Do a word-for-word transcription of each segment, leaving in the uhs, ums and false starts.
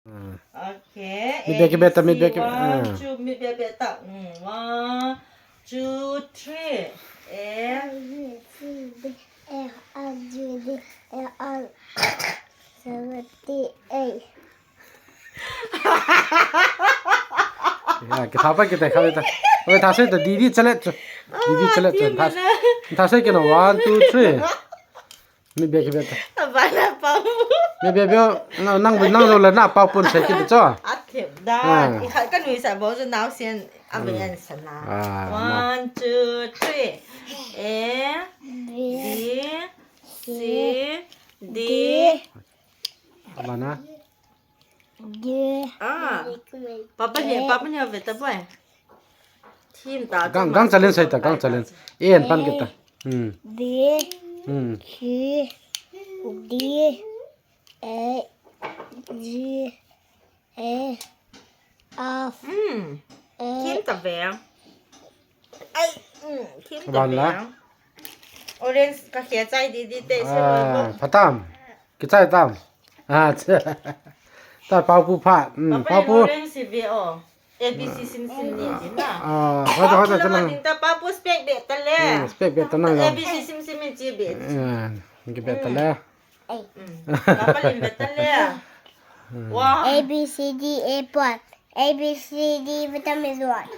Okay. Mit beh kibeh ta, mit beh kibeh ta. One, two, mit beh beh ta. Mm, one, two, three. A, B, C, D, F, G, H, I, J, K, L, M, N, O, P, Q, R, S, T, U, V, W, X, Y, Z. Ya, kitha pa, kitha, kha ve ta. Kha ve ta, sei ta, D, D, chalet chu. D, D, chalet chu. Tha, tha sei kino, one, two, three. Mit beh kibeh ta. Abana pau. Mit beh beh, nang, nang, nang jo la na pau pun sei kit cho. Athep da. Ah. Ikhat kanuisah bou chu naosen, aben sana. Ah, no. One, two, three. A, B, C, D. Abana. D. Ah. Papa ni, papa ni ve ta boy. Thim ta. Gang, gang challenge sei ta, gang challenge. A an pan kit ta. Hmm. B, hmm, C, D, A, G, A, F. Hmm. A. Thim ta ve. Ai, hmm, thim ta ve. Orange ka khia chai di di te se lo. Ah, phatam. Kichai tam. Ah, ta pau pu pha. Hmm, pau pu. Orange si ve o. A B C sim sim ni ji na. Ah, hoda, hoda, ta lang. Ding ta pau pu spec beh ta le. Hmm, spec beh ta na. A B C sim sim ni ji beh. Ah, kibeh ta le. Hmm. Papa lim beh ta le. Wow. A B C D apple. A B C D vitamin one.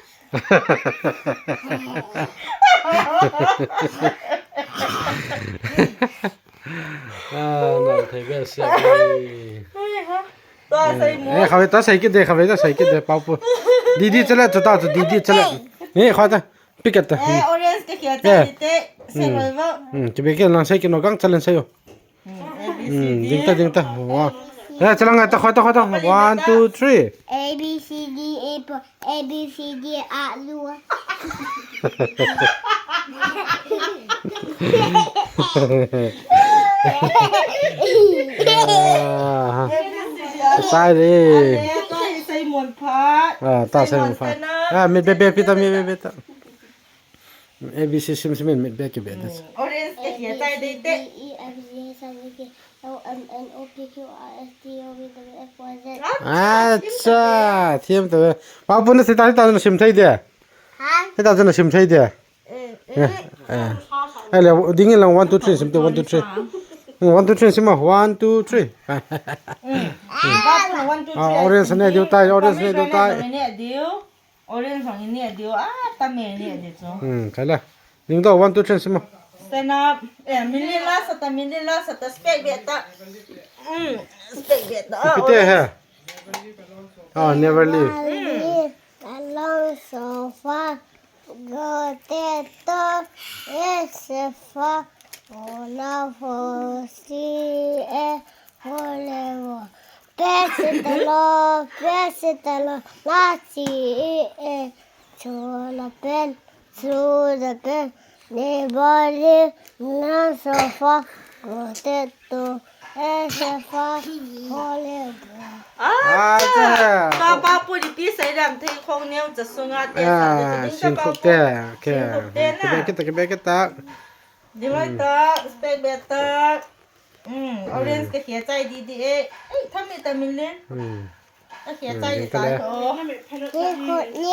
Ah, na thei be sia. Ai ha. Ta sei mo. Eh, kha ve ta sei kit de, kha ve ta sei kit de, pau pu. D, D chalet chu ta chu, D, D chalet. Eh, kha ta. Pick up ta. Eh, orange ka khia ta te. Sei loi va. Hmm, chu be ke lang sei kino gang challenge sei o. Hmm, A B C D. Hmm, ding ta, ding ta. Wow. Eh, chalang ta, khoi ta, khoi ta. One, two, three. A B C D apple. A B C D alu. Ah, sai de. Ale, ta hi sei mon phat. Ah, ta sei mon phat. Sei mon phat na. Ah, mit beh beh pi ta, mit beh beh ta. A B C sim sim mit beh kibeh ta. Hmm. Orange ka khia chai de te. A B C D E F G H I J K L M N O P Q R S T U V W X Y Z. Acha, thim ta. Pau pu na sita sita na sim thei de. Ha? Sita na sim thei de. Eh, eh. Eh, eh. Eh, le, ding in lang one, two, three, sim te, one, two, three. Hmm, one, two, three, sim ma. One, two, three. Hmm. Pau pu na one, two, three. Ah, orange ne diu tai, orange ne diu tai. Ne diu. Orange jong i neh diu, ah, ta me neh diu chu. Hmm, khai la. Ding to, one, two, three, sim mo. Stand up. Eh, min lin la sa ta, min lin la sa ta, spec beh ta. Hmm, spec beh ta. Ipi te he? Oh, never leave. Hmm. Along so far, go te to, yes, far, all of us, eh, forever. Praise the Lord, praise the Lord, Lord, eh, to the pen, to the pen, nobody, not so far, go te to, eh, so far, forever. Ah, ah, ta. Ta pa pu di pi sai dam thei khong neo cha sunga te sa de. Ah, ding ta sing pa khup pu. Te, okay. Sing khup te na. Kibeh kit ta, kibeh kit ta. Ding lai ta, spec beh ta. Hmm, orange ka khia chai di di e. Ei, tham mi ta min lin. Hmm. Ka khia chai di ta. Hmm, ding ta le. Oh.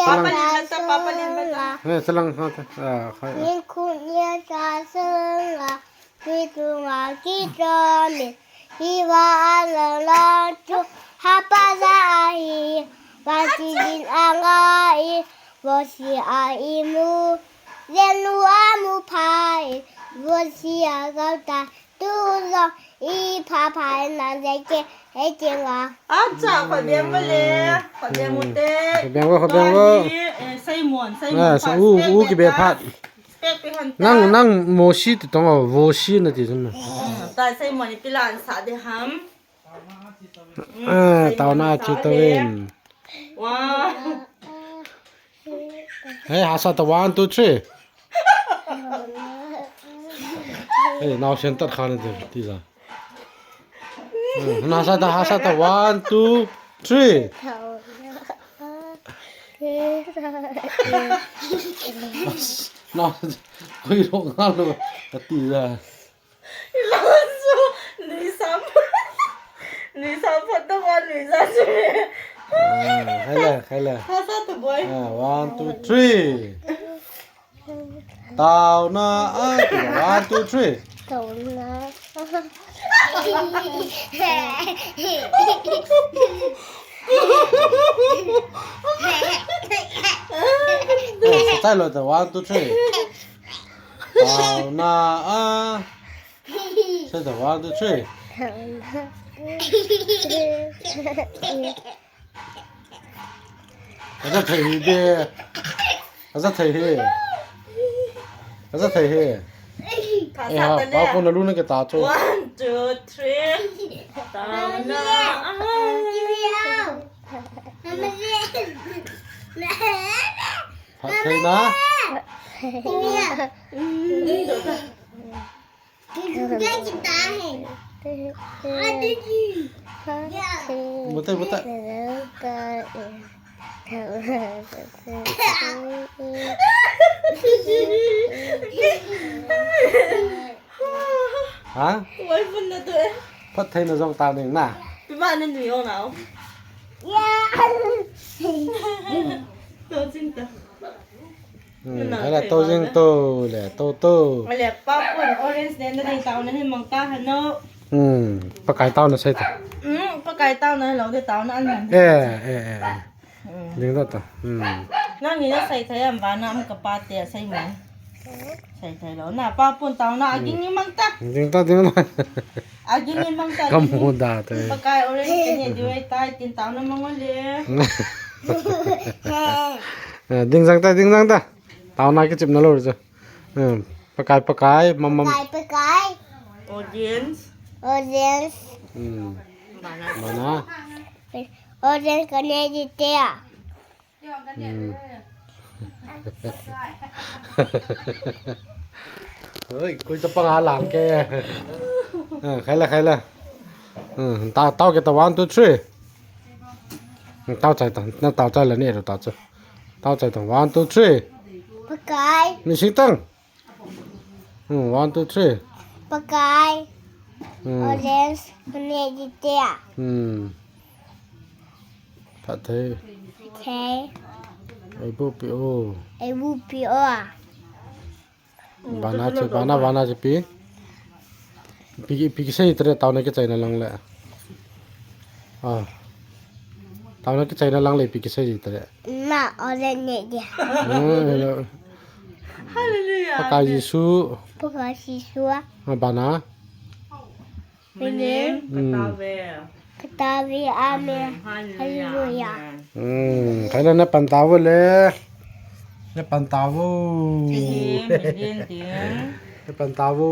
Papa lin beh ta, papa lin beh ta. Eh, salang ha ta. Ah, khai. Ni khu ni cha salang. Ki tu nga ki to mi. Hi va a la la tu. Ha pa za a hi. Va si din a nga i. Vo si a i mu. Zen lu a mu pha i. Vo si a gao ta. Tu lo i pha pha na ze ke he ke nga. Acha, kho beng va le, kho beng u te. Kho beng va, kho beng va. Tuni, eh, Simon, Simon. Ah, sa u, u ki be phat. Spec pe hon ta. Nang, nang mo si ti tong o, vo si na ti sun. Hmm, ta Simon ni pilan sa de ham. Hmm, ah, tau na ti to in. Wow. Hey, hasa ta one, two, three. Hey, now sen tat khan de ti za. Hmm, hasa ta, hasa ta one, two, three. Now, koi ro ngal lo ti za. Ilonso, ni sam. Lui sa phot to, wan lui sa chu. Ah, khai le, khai le. Hasa to boy. Ah, one, two, three. Taona, ah, one, two, three. Taona. Eh, sa chai lo ta, one, two, three. Taona, ah. Sa ta, one, two, three. Aja thei hi de. Aja thei hi. Aja thei hi. Eh, ha, pa ko na lu na ke ta chu. One, two, three. Taona. Phat thei na. Butai, butai. Ha? Wai phun na tu eh. Phat thei na jong ta ning na. Pi ba na nui o na o. To chin ta. Hmm, hala to jing to le, to to. Ale, pa pun orange ne na ding taona hin mang ta hano. Hmm, Pakai taona sei ta. Hmm, Pakai taona lo de taona an man. Eh, eh, eh, eh. Hmm. Ding ta ta. Hmm. Na ni na sei thei am ba na am ka pa te sei mo. Sei thei lo. Na pa pun taona a ging ni mang ta. Ding ta, ding ta. A ging ni mang ta. Kamu da te. Pakai orange ne di wai tai tin taona mang le. Eh, ding jang ta, ding jang ta. Taona kichepna lo chu. Hmm. Pakai, Pakai, mam, mam. Pakai, Pakai. Audience. Audience. Hmm. Mana. Mana. Audience kane di te a. Hmm. Oi, koi ta pang a lang ke. Ah, khai la, khai la. Hmm, tao, tao ke ta, one, two, three. Hmm, tao chai ta, na tao chai la ni ro ta chu. Tao chai ta, one, two, three. Pakai. Mi sing tang. Hmm, one, two, three. Pakai. Hmm. Orange, kane di te a. Hmm. Phat thei. Thei. Ei bu pi o. Ei bu pi o. Bana che, bana, bana che pi. Pi, pi kisei tare taona kichaina lang le. Ah. Taona kichaina lang le pi kisei tare. Na, ole ne dia. Hmm, hello. Hallelujah. Pakai Jesu. Pakai Jesu. Ah, bana. Amen. Hmm. Kata ve. Kata ve, amen. Hallelujah. Hallelujah. Amen. Hmm, khai la na pan tao le. Na pan tao. Che hi, Milen ding. Na pan tao.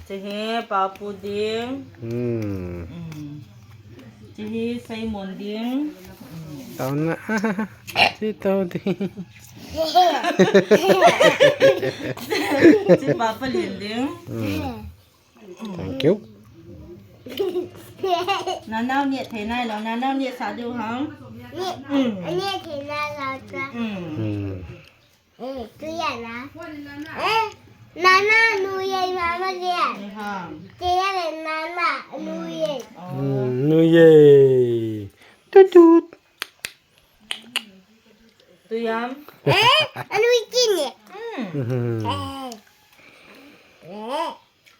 Che hi, Papu ding. Hmm. Hmm. Che hi, Simon ding. Taona. Che tao ding. Che Papa Lin ding. Hmm. Thank you. Nanao ne thei nai lo, nanao ne sa diu ham. Ne, ne thei nai lo cha. Hmm. Hmm. Eh, tu ya na. Eh, nana nu ye mama ye. Ni ham. Te ya le nana nu ye. Oh. Hmm, nu ye. Tut tut. Tu yam. Eh, anu ikin ye. Hmm. Hmm.